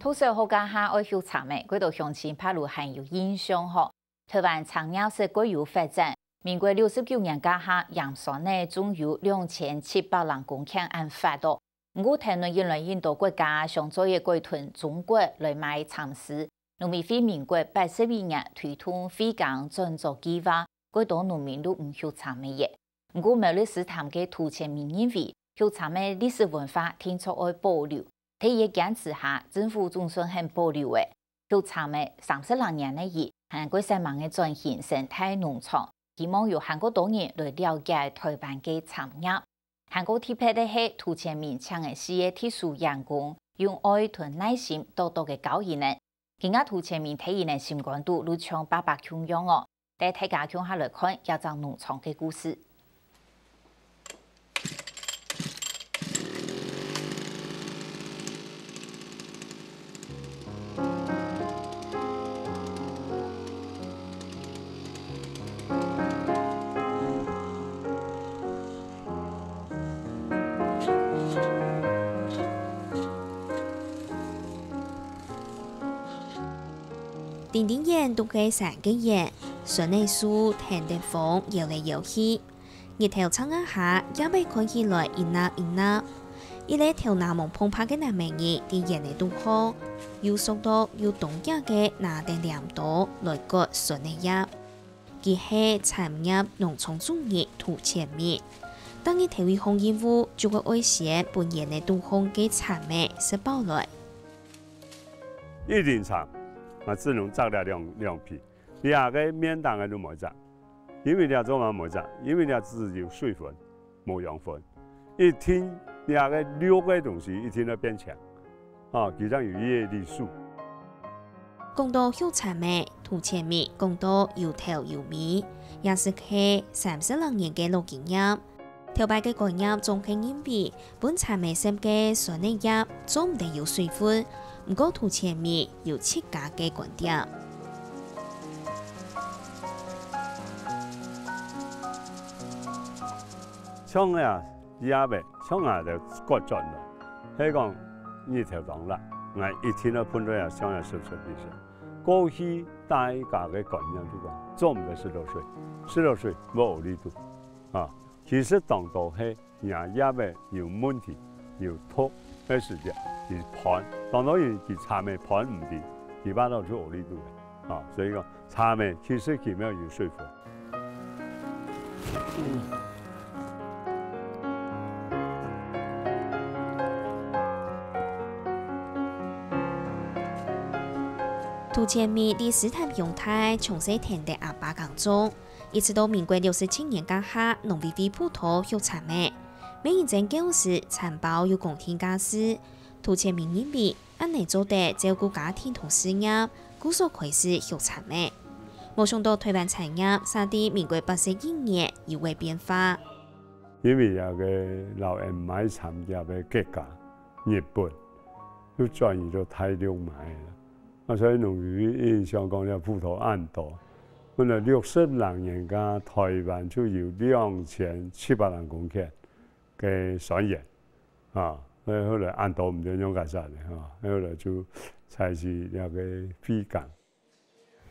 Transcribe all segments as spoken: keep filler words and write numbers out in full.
讀小學該下愛畜蠶仔，幾多鄉親怕還有印象吼。臺灣蠶業係蓋有發展，民國六十九年該下，鹽酸仔種有兩千七百零公頃恁闊哦。毋過，頭擺越來越多國家想做一改同中國來買蠶絲，農委會民國八十一年推動廢耕轉作計畫，蓋多農民都毋畜蠶仔了。毋過，苗栗獅潭个涂千明認為，畜蠶仔歷史文化定著愛保留，在佢个堅持下，政府總算肯保留了。畜蠶仔三十零年了，佢還過煞猛个轉型生態農場，希望有還過多人來了解臺灣个產業。還過特別个係，涂千明請个四个特殊員工，用愛同耐心多多个教佢等。今下涂千明在佢等心肝肚就像爸爸共樣哦。帶大家共下來看這隻農場个故事。 頂頂遠都係山个遠，酸仔樹跈等風搖來搖去。日頭赤下，葉仔看起來一捺一捺。一個頭那毛蓬白个男仔人在遠个肚項，又熟絡又當遽个拿等鐮刀來割酸仔葉。佢係產業農場主任涂千明。逐日頭一項任務，就係愛先分遠个肚項个蠶仔食飽來。 一輪蠶，啊，只能摘了兩，兩批。這個面頂个都無摘，因為這做麼無摘？因為這只有水分，無養分。一定這個綠个東西一定愛變青，啊，佢正有佢个理數。講到畜蠶仔，涂千明講到有頭有尾，也識係三十零年个老經驗。 頭擺个觀念總係認為，分蠶仔食个酸仔葉做毋得有水分，毋過涂千明有自家个觀點。像啊，葉仔，像啊，就割轉來，係講日頭當辣，𠊎一定愛分到啊，像啊，濕濕地水。過去大家个觀念就講，做毋得食落水，食落水無活力度啊。 其實當多係若葉仔有問題、有毒个時節，佢盤，當多人佢蠶仔盤毋定，佢爬到就無活力度个。啊，所以講，蠶仔其實佢乜有水分。涂千明在獅潭鄉大，從細跈等阿爸耕種。 一直到民國六十七年該下，農委會補助畜蠶仔，乜認真教示蠶胞有公定價數。涂千明認為，恁仔做得照顧家庭同事業，故所開始畜蠶仔。無想到臺灣產業嗄在民國八十一年有了變化。因為這個摎𠊎買蠶葉个國家，日本，又轉移到大陸買了。 啊，所以農委會印象講這葡萄恁多，本來六十零年間，臺灣就有兩千七百零公頃个酸鹽，啊，所以後來恁多毋知仰結煞呢，哈，後來就採取這個廢耕。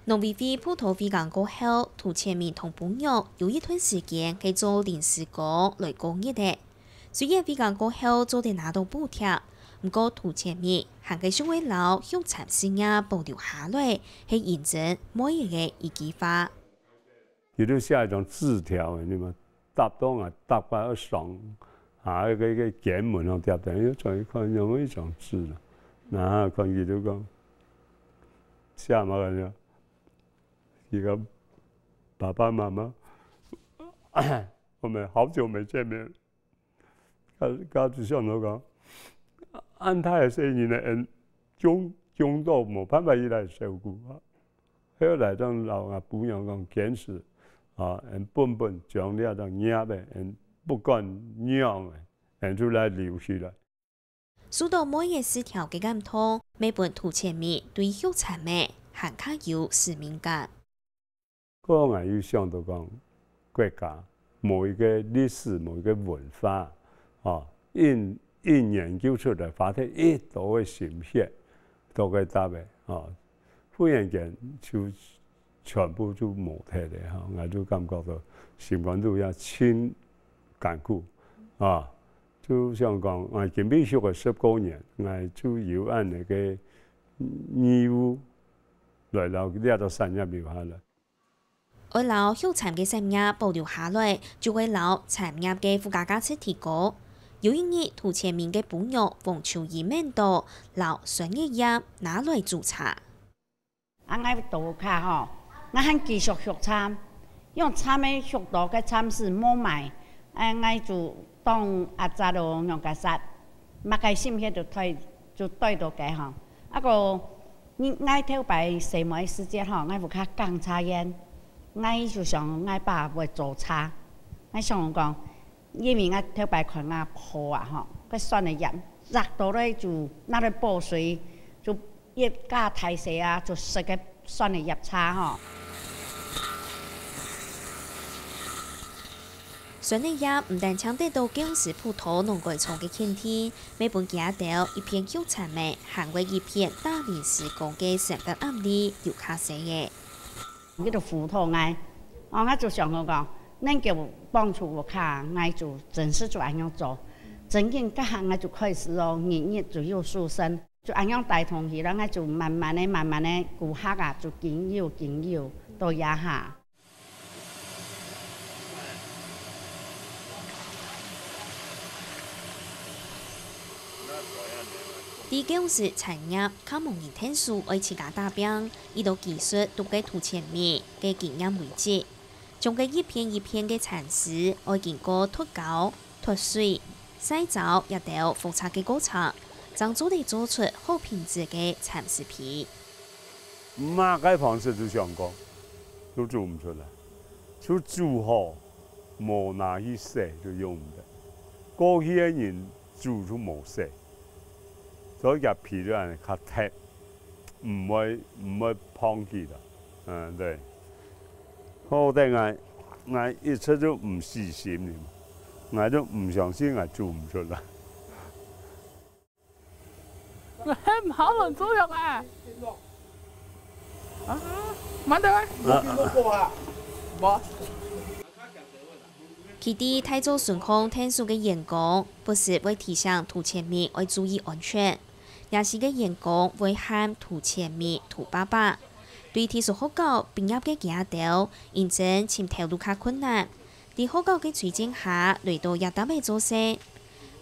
農委會葡萄廢耕過後，涂千明同餔娘有一段時間係做臨時工來過日仔。 雖然廢耕過後做得拿到補貼，毋過涂千明還係想愛摎畜蠶事業保留下來，係因真妹仔个一句話。佢就寫一張紙條，你嘛，貼到𠊎貼个上下个个間門上貼等，又轉去看有無一張紙啦。那看佢就講，寫麼个呢？佢講，爸爸媽媽，我們好久沒見面了。 佢，佢就想到講，恁大个細人仔，𠊎種，種到無辦法，佢來照顧啊。後來正摎吾餔娘講堅持，啊，𠊎本本將這張葉仔，𠊎不管仰仔，𠊎就來留起來。收到妹仔字條个感動，乜分涂千明對畜蠶仔還較有使命感。 過後𠊎又想到講，國家無一個歷史，無一個文化，吼，因，因研究出來，花忒一多个心血，到該搭个，吼，忽然間就全部就無忒了，吼，𠊎就感覺到心肝肚也盡艱苦，啊，就想講，𠊎今晡日休个十過年，𠊎就有恁呢个義務來到這个產業留下來。 愛摎畜田个產業保留下來，就會摎產業个附加價值提高。有一日，涂前明个餔娘黃秋怡愐到，摎酸葉葉拿來煮茶。啊，𠊎到屋下吼，𠊎還繼續畜田，用田个畜到个田時無賣，哎，𠊎就當阿扎咯，仰結煞，麼个心血就推，就對到个吼。啊，個 你，𠊎頭擺細妹時節吼，𠊎屋下耕茶園，𠊎就想𠊎爸會做茶。𠊎想講，因為𠊎頭擺看𠊎婆啊吼，該酸个葉摘到來就拿來煲水，就一家大細啊，就食个酸个葉茶吼。酸个葉毋單淨得到公司普陀農改場个肯定， 乜分佢兜一片畜田仔，還會一片打理施工个生活壓力又較細咧。佢就輔導𠊎，哦，𠊎就想講講，能夠幫助屋下，𠊎就真實就恁樣做。正經該下𠊎就開始哦，日日就有收成，就恁樣帶動起來，𠊎就慢慢个、慢慢个，顧客啊就緊有緊有，到這下。 在公司產業，較無人𢯭手，愛自家打拚，一到技術都係涂前明个經驗為主。將該一片一片个蠶絲，愛經過脫膠、脫水、曬燥這兜複雜个過程，正做得做出好品質个蠶絲被。 麼个方式都想過，都做毋出來。就煮好，無拿去洗就用毋得。過去个人煮就無洗，所以佢皮就恁樣較忒，毋會，毋會膨起來。嗯，對。好得𠊎，𠊎一直就毋死心哩嘛，𠊎就毋相信𠊎做毋出來。 很好很重要哎。啊，慢點哎。啊。無。佢在大做順風𢯭手个員工，不時會提醒涂前明愛注意安全。這時个員工會喊涂前明涂伯伯。對特殊學校畢業个佢兜，因爭尋頭路較困難， 在學校个推薦下，來到這搭仔做事。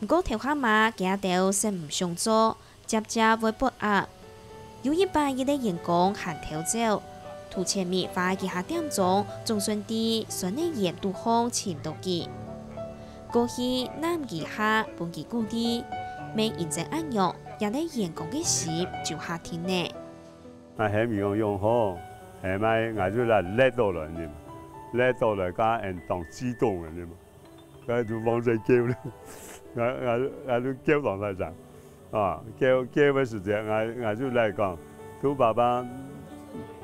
毋過頭下嘛，佢兜煞毋想做，輒輒會發閼。有一擺，一個員工還偷走，涂前明花幾下點鐘，總算在酸个葉肚項尋到佢。過去揇佢下，分佢鼓勵，乜因爭恁樣，這個員工个心就較定咧。 𠊎喊佢講用好，喊𠊎，𠊎就來掠到來呢嘛，掠到來，該人當激動个呢嘛，該就放聲噭了，𠊎，𠊎，𠊎就噭當大聲，啊，噭，噭个時節，𠊎，𠊎就來講，涂伯伯，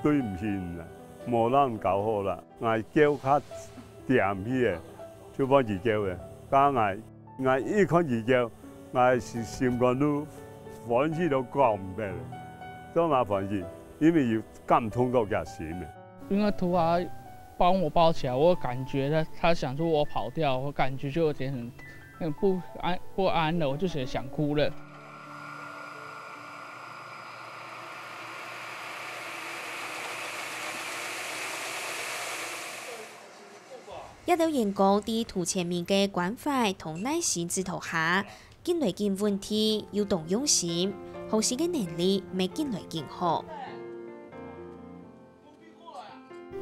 對毋起你啦，無摎你教好啦，𠊎噭較恬去个，就放佢噭个，該𠊎，𠊎一看佢噭， 𠊎心，心肝肚歡喜到講毋得了，做麼歡喜？因為有感動到厥心个。因為涂阿幫我抱起來，我感覺他，他想說我跑掉，我感覺就有點很，很不安，不安了，我就想，想哭了。 這兜員工在涂前明个關懷同耐心指導下，緊來緊穩定又當用心，學習个能力乜緊來緊好。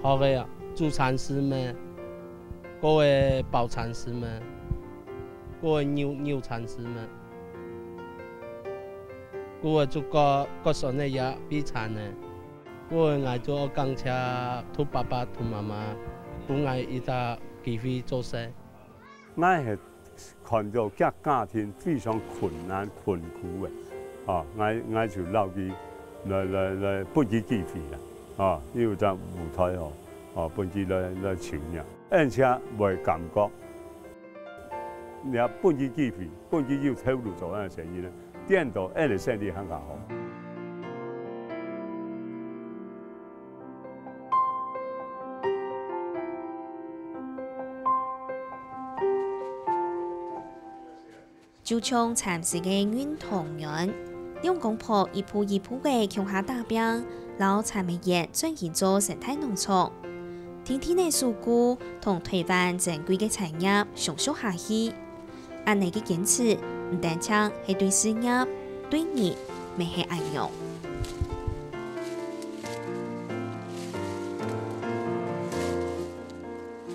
學个啊，煮蠶絲咩，過會包蠶絲咩，過會扭，扭蠶絲咩，過會就割，割酸个葉，備蠶个。 故所𠊎就愛感謝涂爸爸、涂媽媽，分𠊎一隻機會做事。𠊎係看到厥家庭非常困難、困苦个，哦，𠊎，𠊎就摎佢來，來，來分佢機會啦，哦，有隻舞台哦，哦，分佢來，來尋呀，而且會感覺，你也分佢機會，分佢有頭路做恁个生意呢，顛倒恁个生意還較好。就像蠶絲个運動員，兩公婆一步一步个共下打拚，摎蠶仔園轉型做生態農場。天地个守護同推廣珍貴个產業相續下去，恁呢个堅持，毋單淨係對事業，對人乜係恁樣。